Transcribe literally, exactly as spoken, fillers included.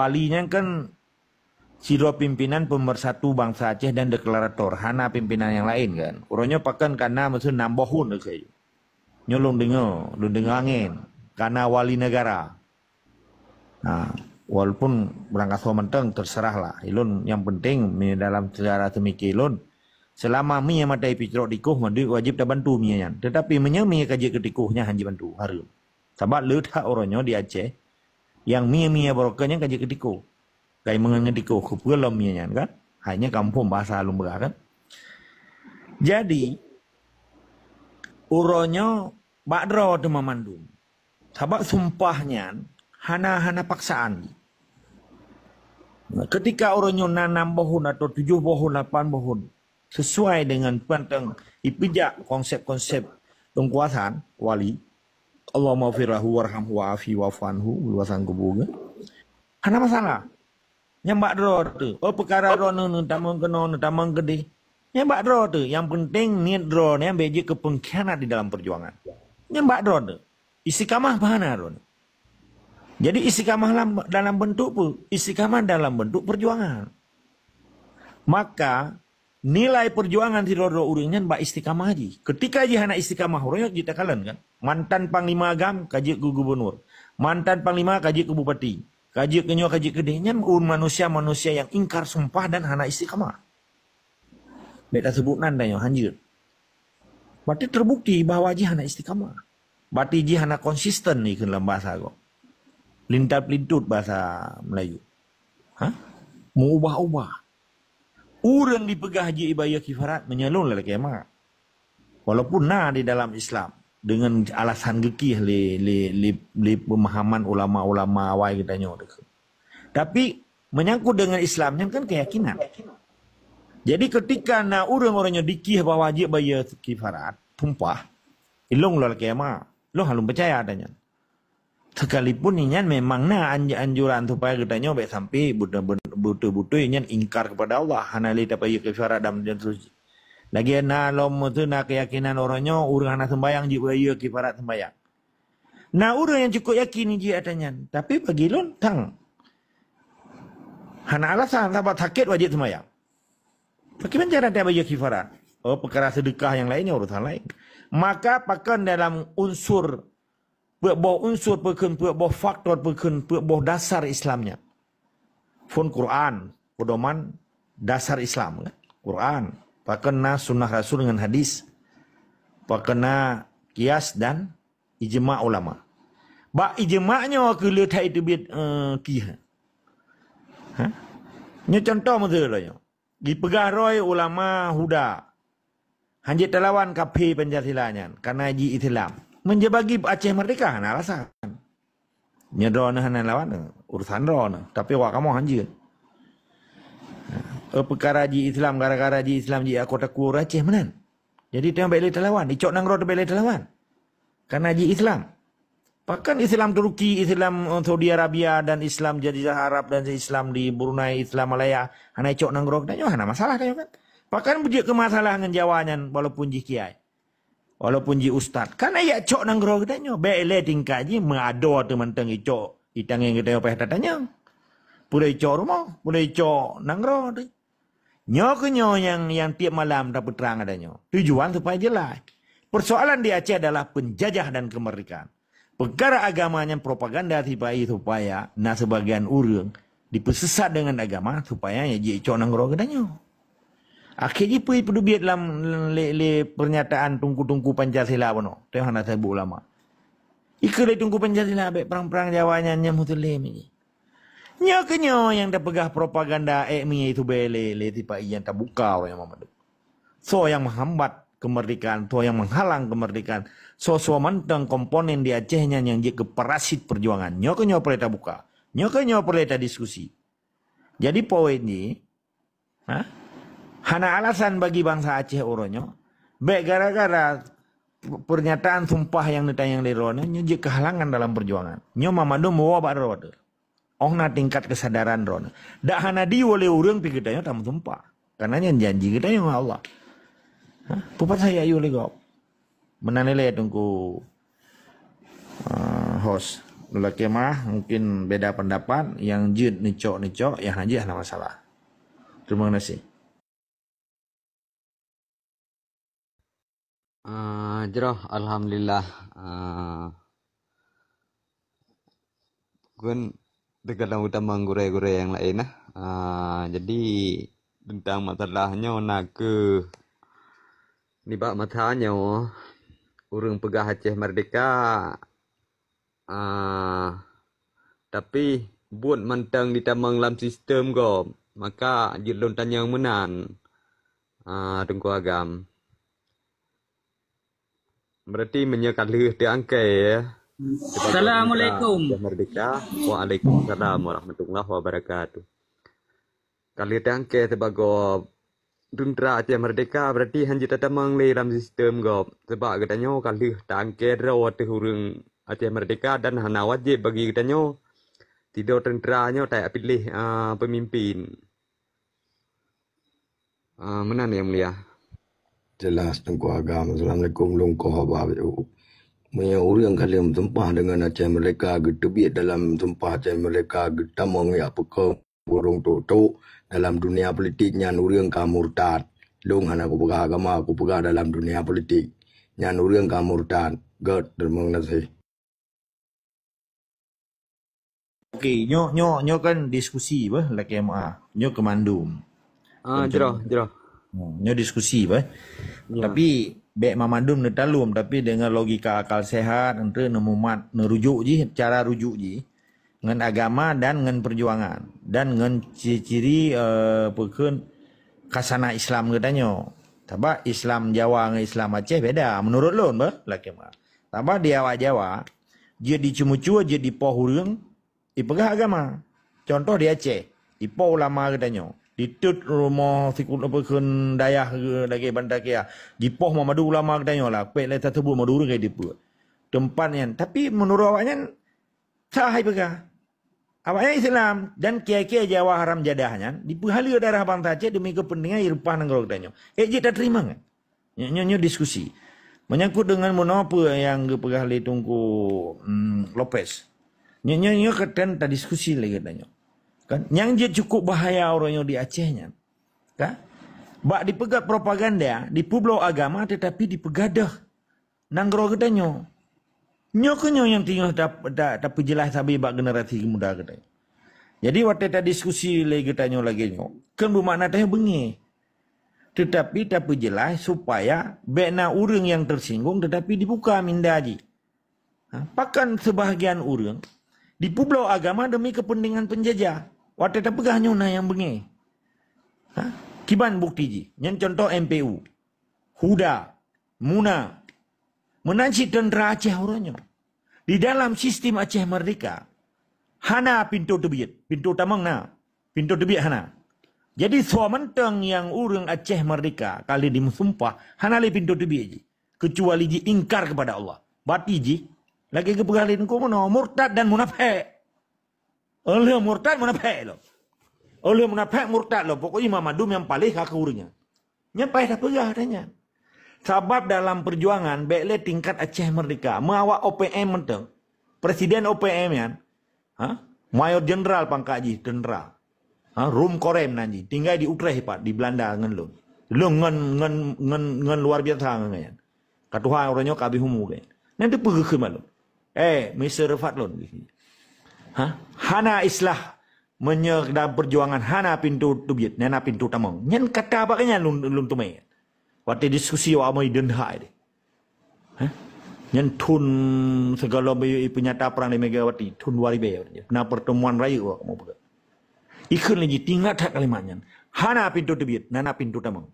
Wali nyan kan sidroe pimpinan pemersatu bansa Aceh dan deklarator, hana pimpinan nyang laén kan. Uroe nyoe pakon kana meuseu nam boh thon keuh. Nyoe lôn deungoe, lôn deungoe angén, kana wali negara. Nah, walaupun beurangkasoe mantong, terserah lah. Ilôn nyang penting mi-, dalam sejarah seumike lôn, selama mi nyang maté picrok tikoh, wajib tabantu mi nyan. Tetapi meunyoe mi ka jeuet keu tikoh, nyan hana jibantu, hareuem. Sabab le that uroe nyoe di Aceh, nyang mi-mi barokon nyan ka jeuet keu tikoh. Kai meungon ngon tikoh, keupeue lom mi nyan kan? Hai nyan kamoe phon bahasa lôn peugah kan? Jadi, uroe nyoe bak droe teuma mandum. Sabab sumpah nyan hana, hana paksaan. Ketika uroe nyoe na nam boh thon atau tujoh boh thon, lapan boh thon, sesuai dengan pantang ipeujak konsep-konsep Teungku Hasan, wali, Allahummaghfir lahu warhamhu wa'afi wa'fu anhu, luasan kubu ke. Hana masalah. Nyang bak droe teuh. Oh, peukara droeneuh neutamong keunoe, neutamong keudeh. Nyang bak droe teuh. Yang penting niet droeneuh nyang bék jeuet keu pengkhianat di dalam perjuangan. Nyang bak droe teuh. Istiqamah bahana droeneuh. Jadi istiqamah dalam, dalam bentuk apa? Istiqamah dalam bentuk perjuangan. Maka nilai perjuangan sidroe-droe ureuëng nyan bak istiqamah jih. Ketika jih hana istiqamah, ureuëng nyan jitakalon kan. Mantan panglima GAM ka jeuet keu gubernur. Mantan panglima ka jeuet keu bupati. Ka jeuet keu nyoe, ka jeuet keu deh. Nyan ureuëng manusia-manusia nyang ingkar sumpah dan hana istiqamah. Bék tasebut nan tanyoe, hanjeuet. Berarti terbukti bahwa jih hana istiqamah. Berarti jih hana konsisten ikheun lam bahasa gob. Lintat-lintut bahasa Melayu. Ha? Mengubah-ubah. Ureuëng dipeugah jih ibayeue kifarat meunyoe lôn lalakée mak. Walaupun na di dalam Islam dengan alasan geukih lé, lé, lé, lé pemahaman ulama-ulama awai geutanyoe teuh. Tapi menyangkut dengan Islam nyan kan keyakinan. Jadi ketika na ureuëng-ureuëng nyoe dikih bahwa jeuet bayeue kifarat, sumpah, ilong lôn lakée ma, lôn hana lôn peucaya ata nyan. Sekalipun inyan memang na anj-, anjuran supaya geutanyoe bék sampai beutôi-beutôi inyan ingkar kepada Allah, hana lé tapayeue kifarat dan, dan seterusnya. Lagée na lom tu na keyakinan uroe nyoe ureuëng hana sembayang jeuet bayeue kifarat sembayang. Na ureuëng nyang cukup yakin jih ata nyan, tapi bagi lôn tang hana alasan sabab sakét wajéb sembayang. Bagaimana cara dia bayeue kifarat? Oh, perkara sedekah yang lainnya urusan lain. Maka pakon dalam unsur peuet boh unsur peukheun, peuet boh faktor peukheun, peuet boh dasar Islam nyan. Phon Quran, pedoman dasar Islam kan? Quran, pakon na sunnah Rasul dengan hadis, pakon na kias dan ijma ulama. Bak ijma nyoe keu le that teubiet, eh, kih. Ha? Nyoe contoh meuteuleu nyoe. Dipeugah roh ulama Huda. Hanjeuet talawan kaphé Pancasila nyan, karena ji Islam. Meunjeuet bagi Aceh Merdeka hana alasan. Nyoe droeneuh hana lawan, urusan droeneuh. Tapi awak kamoe hanjeuet. Eh, peukara ji Islam, gara-gara ji Islam ji aku takue ureuëng Aceh meunan. Jadi teuh bék lé talawan, icok nanggroe teuh bék lé talawan. Karena ji Islam. Pakon Islam Turki, Islam, eh, Saudi Arabia dan Islam Jazirah Arab dan Islam di Brunei, Islam Malaya, hana icok nanggroe geutanyoe, hana masalah tanyoe kan. Pakon beujeuet keu masalah ngon Jawa nyan walaupun jih kiai. Walaupun jih ustaz. Kan yak cok nanggroe geutanyoe. Bék lé tingkat jih meuadoe teuh mantong icok, itangén geutanyoe payah tatanyong. Peue icok rumoh, peue icok nanggroe teuh. Nyoe keuh nyoe nyang, nyang tieb malam tapeutrang geutanyoe. Tujuan supaya jelas. Persoalan di Aceh adalah penjajah dan kemerdekaan. Peukara agama nyan propaganda sipai supaya na sebagian ureuëng dipeusesat dengan agama supaya nya jicok nanggroe geutanyoe. Akhé jih peue peuteubiet lam lé, lé pernyataan tungku-tungku Pancasila bunoe, teuh hana sabut ulama. Ikeu lé tungku Pancasila bék prang-prang Jawa nyan nyang Muslim jih. Nyoe keuh nyoe nyang tapeugah propaganda ék mi itu bé lé, lé sipai nyang tabuka ureuëng nyang mandum. Soe nyang menghambat kemerdekaan, soe nyang menghalang kemerdekaan, soe-soe mantong komponen di Aceh nyan nyang jeuet keu parasit perjuangan. Nyoe keuh nyoe peureulée tabuka. Nyoe keuh nyoe peureulée tadiskusi. Jadi poin jih, ha? Hana alasan bagi bansa Aceh uroe nyoe. Bék gara-gara pernyataan sumpah nyang neutanyong lé droeneuh nyoe jeuet keu halangan dalam perjuangan. Nyoe mamandum woe bak droe teuh. Óh na tingkat kesadaran droeneuh. Dak hana di woe lé ureuëng pi geutanyoe tameusumpah. Karena nyan janji geutanyoe ngon Allah. Ha? Peue pasai yak yue lé gob? Meunan ilée Teungku, eh, host. Lulakée mah mungkin beda pendapat, yang jeuet neucok-neucok, yang hana jeuet hana masalah. Terima kasih. Ah, jroh, alhamdulillah. Ah, kön teuka tamong gurée-gurée nyang laén nah. Ah, jadi teuntang masalah nyoe na kheueh nibak masa nyoe ureuëng peugah Aceh Merdeka. Ah, tapi buet mantong jitamong lam sistem gob, maka jeuet lôn tanyong meunan, ah, Teungku Agam. Berarti meunyoe ka lheueh teuangkée, ya. Sebagai Assalamualaikum. Merdeka. Waalaikumsalam warahmatullahi wabarakatuh. Ka lheueh teuangkée sibagoe teuntra Aceh Merdeka, berarti hana jeuet tatamong lé lam sistem gob. Sebab geutanyoe ka lheueh teuangkée droe ateueh ureuëng Aceh Merdeka dan hana wajéb bagi geutanyoe sidroe teuntra nyoe tajak piléh, ah, peumimpén. Ah, meunan, Yang Mulia. Jeulaih, Teungku Agam. Assalamualaikum, lôn koh haba. Meunyoe ureuëng ka lheueh meusumpah deungon Aceh Merdeka, geuteubiet dalam sumpah Aceh Merdeka, geutamong jak peukeue ureuëng tok-tok dalam dunia politik, nyan ureuëng ka murtad. Lôn hana kupeugah agama, kupeugah dalam dunia politik. Nyan ureuëng ka murtad. Göt, terima kasih. Okey, nyoe, nyoe, nyoe kan diskusi bah, lakée meuah. Nyoe keu mandum. Ah, Macam jroh, jroh. Hmm, nyoe diskusi bah. Ya. Tapi bék mandum neutalum, tapi dengan logika akal sehat, entre neumumat, neurujuk jih, cara rujuk jih ngon agama dan ngon perjuangan dan ngon ciri-ciri, eh, peukheun khasanah Islam geutanyoe. Sabab Islam Jawa ngon Islam Aceh beda menurut lôn bah, lakée meuah. Sabab di awak Jawa, jeuet di ceumucue, jeuet di poh ureuëng, ipeugah agama. Contoh di Aceh, ipoh ulama geutanyoe. Di Tut rumoh sikul apa kheun dayah lagée Banda Kia. Jipoh mamadu ulama geutanyoe lah. Pek lé tateubu madu ureuëng kai dipeue. Teumpat nyan. Tapi menurut awaknyan, sah ipeugah. Awaknyan Islam dan kiai-kiai Jawa haram jadah nyan dipeuhaleue darah bansa Aceh demi kepentingan irupah nanggroe geutanyoe. Eh, jeuet tateurimong kan? Nyoe, nyoe, nyoe diskusi. Menyangkut dengan meunoe peue nyang geupeugah lé Teungku, mm, Lopez. Nyoe, nyoe, nyoe ka tren tadiskusi lagée tanyoe. Kan? Nyang jeuet cukup bahaya uroe nyoe di Aceh nyan. Kan? Bak dipeugah propaganda, dipeubloe agama tetapi dipeugah deuh nanggroe geutanyoe. Nyoe keuh nyoe nyang teungoh ta-, ta-, tapeujeulaih sabe bak generasi muda geutanyoe. Jadi watée tadiskusi lé geutanyoe lagée nyoe, kheun beumakna tanyoe beungéh. Tetapi tapeujeulaih supaya bék na ureuëng nyang teusinggung tetapi dibuka minda jih. Ha, pakon sebahagian ureuëng dipeubloe agama demi kepentingan penjajah. Watée tapeugah nyoe na nyang beungéh. Ha? Kiban bukti jih. Nyan contoh M P U, HUDA, MUNA. Meunan cit teuntra Aceh uroe nyoe. Di dalam sistem Aceh Merdeka, hana pintoe teubiet, pintoe tamong na, pintoe teubiet hana. Jadi, soe mantong nyang ureuëng Aceh Merdeka ka lheueh dimeusumpah, hana lé pintoe teubiet jih, keucuali jih ingkar kepada Allah. Bati jih, lagée geupeugah lé Teungku meunoe, murtad dan munafék. Óh lheueh murtad, munafék lom. Óh lheueh munafék, murtad lom. Pokoknya mandum nyang paléh ka keu ureuëng nyan. Nyan payah tapeugah ata nyan. Sabab dalam perjuangan, bék lé tingkat Aceh Merdeka. Meu awak O P M mantong. Presiden O P M nyan, ha? Mayor Jenderal pangkat jih, teuntra. Ha? Rum Korem nan jih. Tinggai di Utrecht pat, di Belanda ngon lôn. Lôn ngon, ngon, ngon, ngon luar biasa ngon nyan. Ka tuha uroe nyoe ka habéh umu gét. Nyan teupeue geukheun bak lôn. Eh, Mister Rifat lôn. Ha? Hana islah meunyoe dalam perjuangan hana pintoe teubiet, hana pintoe tamong. Nyan kata bak nyan lôn, lôn teumé. Watée diskusi awak amai deunhai deh. Ha? Nyan thon sigohlom peunyata perang di Megawati, thon dua ribée. Na pertemuan rayeuk awak kamoe peugah. Ikheun lé jih, ingat that kalimat nyan. Hana pintoe teubiet, hana pintoe tamong.